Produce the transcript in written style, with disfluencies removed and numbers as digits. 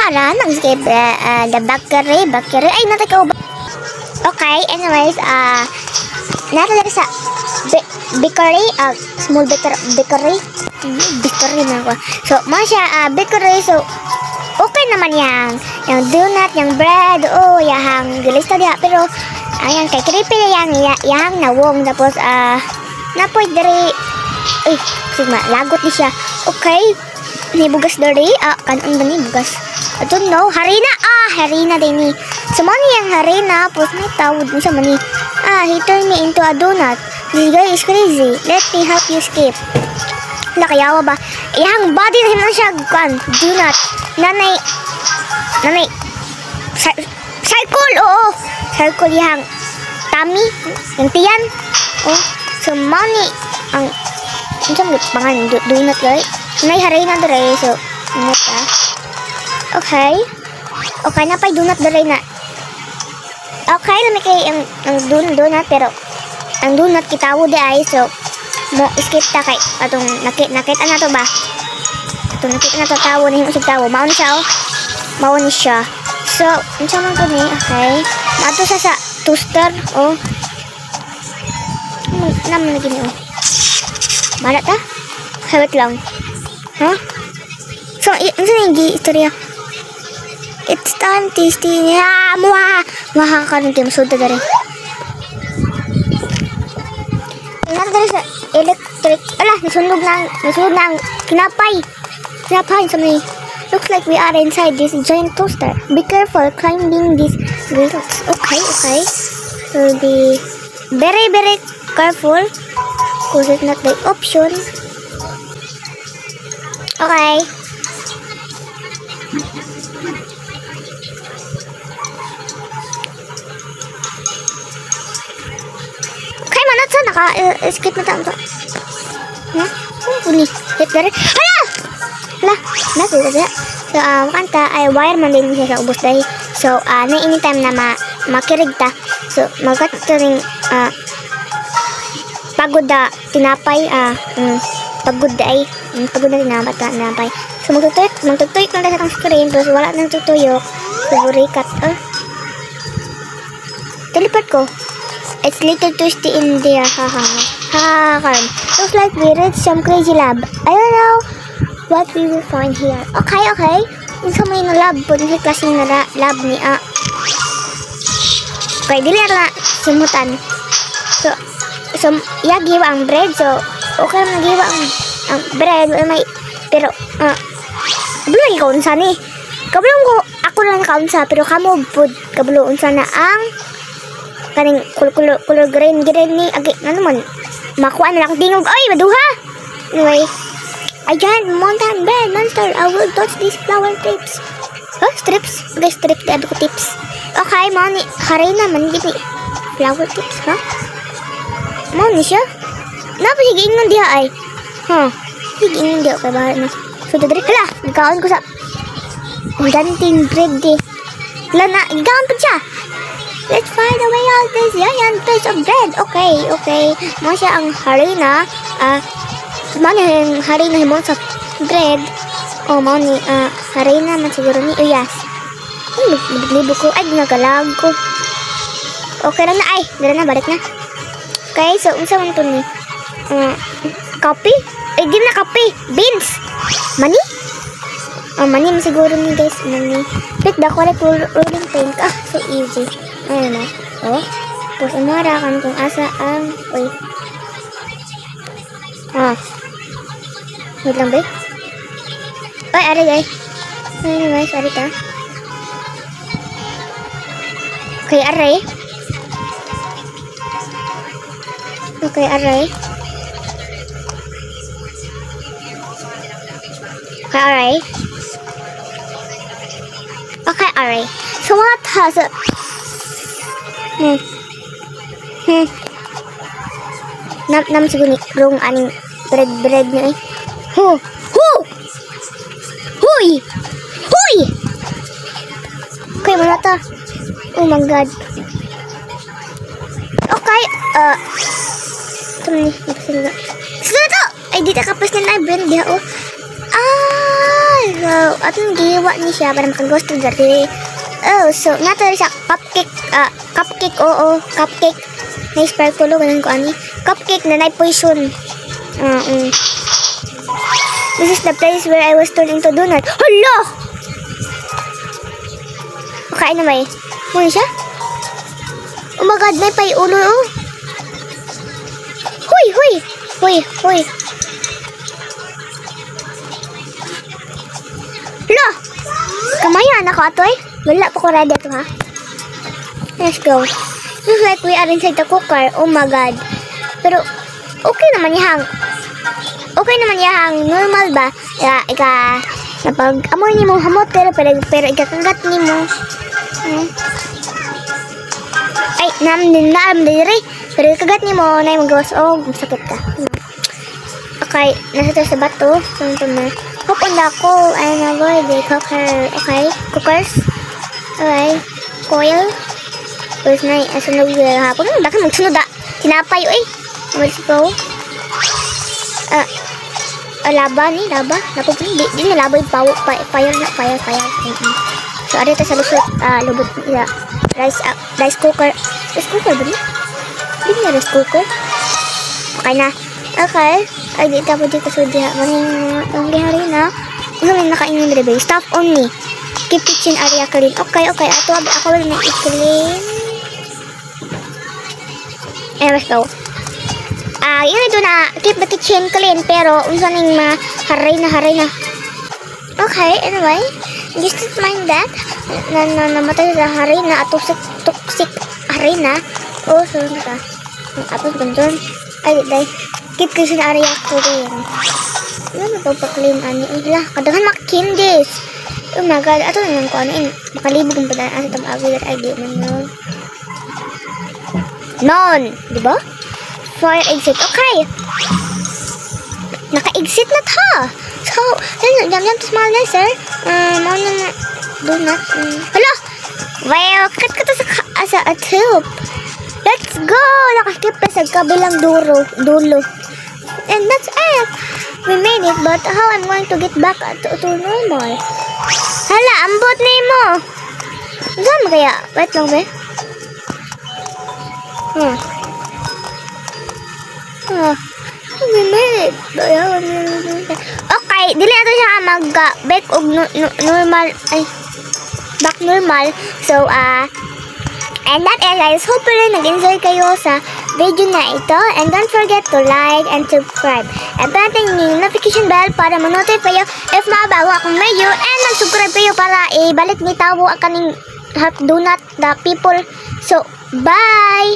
Tara, nag-skip the bakery, bakery. Ay, natakaw ba? Okay, anyways, nata diri sa bakery, small bakery. Bakery na ako. So, mo siya, bakery. So, okay naman yang donut, yang bread, oh, yang gilista diha. Pero, ayan, kay creepy yang, yang nawong. Tapos, napoy diri, ay, sigma, lagot ni siya. Okay, ni bugas diri, kanon ba ni bugas? I don't know, harina, harina din ni. So, mo niyang harina, tapos may tawod mo siya mani. He turned me into a donut. This guy is crazy. Let me help you escape. Nakayawa ba? Iyang body na himo siya, kan, donut. Nanay, nanay, circle, oo. Circle iyang tummy, yung tiyan. Oh, so, money, ang, unsa man pangan donut guys. May harina dere, so, donut ah. Okay. Okay, napay donut dere na. Okay, lami kay ang donut, pero ang donut kitawo di ay, so mo skip ta kay atong nakita na to ba? Atong nakita na to tawo na himo sig tawo. Mao ni siya, oh. Mao ni siya. So, unsa man to ni? Okay. Maadto siya sa toaster, oh. Naman na gini, oh. Bala ta? Okay, wait lang. Huh? So, unsa na yung istorya? It's time tasty. Ah, muha. Muha ka karon kay musulta dere. Nasa dere sa electric. Ala, nasunog na ang kinapay. Kinapay sa may. Looks like we are inside this giant toaster. Be careful climbing these grills. Okay, okay. So be very, very careful because it's not the option. Okay. Okay, manat sa naka-skip na tayo. Ha? Puni. Hit dari. Hala! Hala! Nasa siya. So, kanta ay wire man din siya sa ubos dahil. So, na anytime na makirig ta. So, magkato ring pagod da tinapay. Pagod da ay. Pagod na tinapay. So, magtutuyok lang tayo sa itong screen. Pero wala nang tutuyok. So, burikat. Teleport ko. It's little twisty in there. Ha ha ha. Ha. Looks like we reached some crazy lab. I don't know what we will find here. Okay, okay. Unsa may na lab po ni klase na lab ni ah. Okay, dili na simutan. So iya giwa ang bread. So okay man giwa ang bread may pero kabalo ikaw unsa ni? Kabalo ko ako lang kaunsa pero kamo pud kabalo unsa na ang kaning color green ni agi ano man makuha na lang tingog. Oy, maduha. Anyway, a giant mountain bread monster. I will touch these flower tips. Huh? Strips? Okay, strip di ko tips. Okay, mao ni harina man gini. Flower tips, ha? Mao ni siya. Napa sige ingon diha ay. Huh. Sige ingon diha kay bahala na. So diri hala, gikaon ko sa ganting bread di. Hala na, gikaon pa siya. Let's find a way out this giant piece of bread. Okay, okay. Mao siya ang harina. Mao ni ang harina himo sa bread. Oh, mao ni harina man siguro ni. Oh, yes. Ay, maglibo ko. Ay, nagalag ko. Okay lang na. Ay, dara na, balik na. Okay, so, unsa man to ni? Kape? Ay, di na kape. Beans. Mani? Oh, mani man siguro ni, guys. Mani. Pick the correct rolling pin. Ah, so easy. Ayun na. Oh. Tapos, umara kan kung asa ang... Uy. Ah. Wait lang, ba? Ay, aray, ay. Ayun na, guys. Aray ta. Okay, aray. Okay, aray. Okay, aray. Okay, aray. So, what has a... Nam siguro ni wrong aning bread niya eh. Ho! Ho! Huy! Huy! Okay, wala ta. Oh my God. Okay, ito ni, ito! Ay, di ta kapas na na, bread diha, oh. Ah! So, Atong gihiwa ni siya para makagawas ta diri. Oh, so nga to sa cupcake, ah, cupcake, oo, cupcake. May sparkle ganun ko ani. Cupcake na nay poison. This is the place where I was turned into donut. Hala! Okay, na may. Muna siya? Oh my God, may pay ulo, oh. Huy, huy! Huy, huy. Hala! Kamaya na ko ato eh. Wala pa ko ready ato ha. Let's go. Looks like we are inside the cooker. Oh my God. Pero, okay naman yahang. Okay naman yahang normal ba? Ika, ika, napag amoy nimo hamot pero ikakagat nimo. Ay, nam din na am diri. Pero ikagat nimo na magawas og masakit ka. Okay, nasa to sa bato. So, ito na. Hook on the coal and avoid the cooker. Okay, cookers. Okay, coil. Tapos na, sunog hapon. Bakit magsunod ah? Tinapay, oy. Let's go. Ah, laba ni, laba. Naku, di, di na laba yung fire na, fire, fire. So, ari ta sa lusot, lubot, yeah. Rice, rice cooker. Rice cooker ba ni? Di na rice cooker. Okay na. Okay. Ay, di tapos dito sa diha. Maning, ang gihari na. Ano may nakaingin diri ba? Staff only. Keep kitchen area clean. Okay. Ato, ako wala na i-clean. Eh, let's go. Ah, yun ito na, keep the kitchen clean, pero unsa ning mga haray na haray na. Okay, anyway, just don't mind that. Na, na, namatay sa harina, toxic, toxic harina. Oh, so ka. Tapos ganun. Ay, day. Keep kitchen area clean. Ano na pa-clean ani? Ay, hala, kadaghan mga candies. Oh my God, ato na lang ko ano in. Makalibog ang padaan asa tam-agoy ay di man yun. Non, di ba? Fire exit. Okay. Naka-exit na ta. So, ayun, jam jam to small na, sir. Ano na, donut. Hala! Well, cut ka to sa, sa a tube. Let's go! Nakaskip pa sa kabilang dulo. Dulo. And that's it. We made it, but how I'm going to get back to normal? Hala, ambot na mo. Saan mo kaya? Wait lang, be. Ah. We made it. Okay, dili na to siya mag-back og no, no, normal ay back normal. So, and that is, guys. Hopefully, nag-enjoy kayo sa video na ito. And don't forget to like and subscribe. And pindutin yung notification bell para ma-notify kayo if mabago akong video. And mag-subscribe kayo para ibalik ni Tabo ang kaning hot donut the people. So, bye!